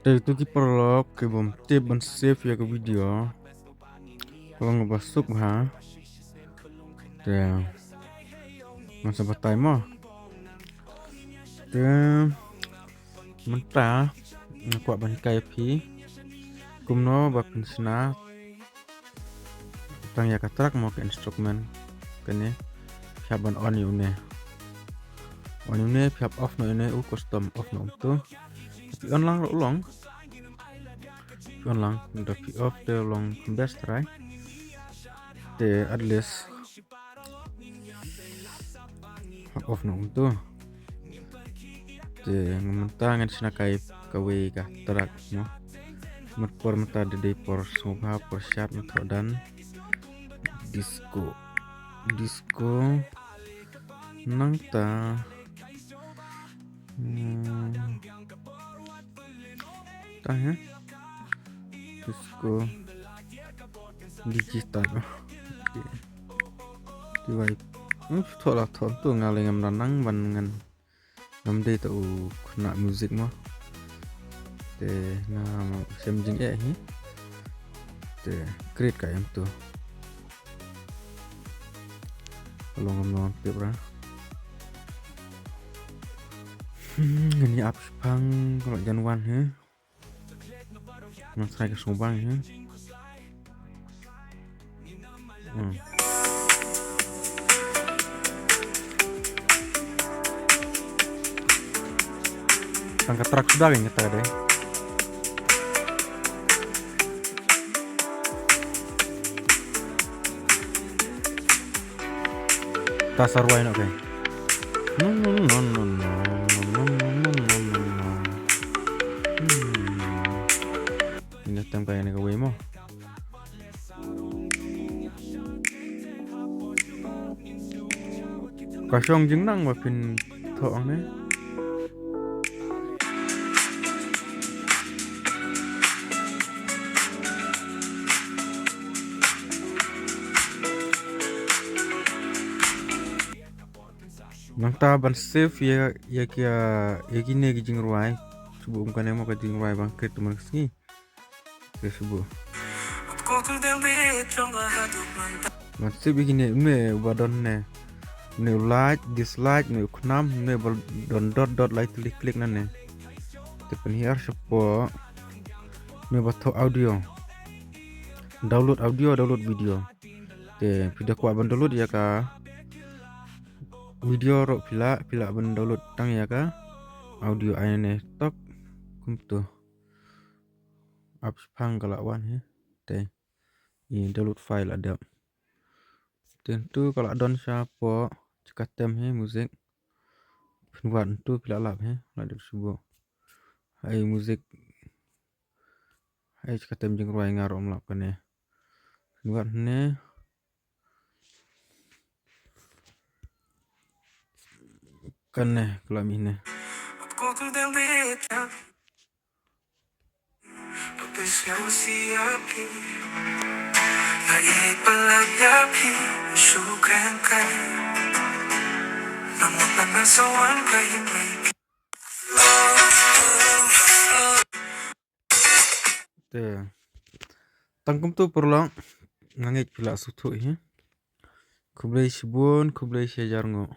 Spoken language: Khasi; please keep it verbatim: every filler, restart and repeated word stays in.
Te tu ki paralok ki bym tip ban save ïa ka video. Ka long ba suk ha. Te ngan sa batai mo. Te mynta nga kwah ban hikai ïa phi kumno ba phin shna tang ïa ka track mo, ka instrument kane. Phi hap ban on ïa une. On ïa une, phi hap off noh ïa une, u custom off noh um tu. Phi on lang ruh long. Phi on lang, da phi off te long best try. Te at least hap off noh um tu. Te mynta ngan shna kai kawei ka track mo. Mynta por mynta da dei por sngewbha por shad mynta dan disco. Disco nangta. Hmm. Ta ha. Disco digital. Okay. Ti wai. Hmm, thoh la thoh tu nga lei ngam da nang ban ngan. Ngam dei ta u khynnah music mo. Te nga shem jingeh hi. Te create ka em tu. Long ngam long tip ra. Hmm, ngani ap shipang kalau jan wan hi. Ngan try ka sngewbang hi. Hmm. Tang ka track suda kan kita deh. Ta sarwai nok kai. No no no no no no no no no no. Hmm. Ina tem kai ina kawei mo. Ka shong jingnang ba phin thoh ang ne. Nangta ban save ïa, ïa ki, ïa kine ki jingrwai. Shu buh kum kane mo ka jingrwai bang kit tu man ka sngi. Te shu buh. Ban save ïa kine, une uba don ne. Une u like, dislike, une u khnam, une uba don dot dot lai tylli click nangne. Te pynhiar shapoh. Une uba thoh audio. Download audio, download video. Te phi da kwah ban download ïa ka video ruh phi lah, phi lah ban download tang ïa ka audio, ai ne tok kumtu. Ap shipang ka la wan hi. Te i download file la dep. Te tu ka la don shapoh jaka tem hi music. Phin wad tu phi la lap hi, la dep shu buh. Ai music. Ai jaka tem jingrwai nga ruh ym lap kane. Phin wad ne. Kane ka la mih ne. Te tang kumtu paralok, nga ngeit phi la sngewthuh hi. Khublei shibun, khublei shihajar nguh.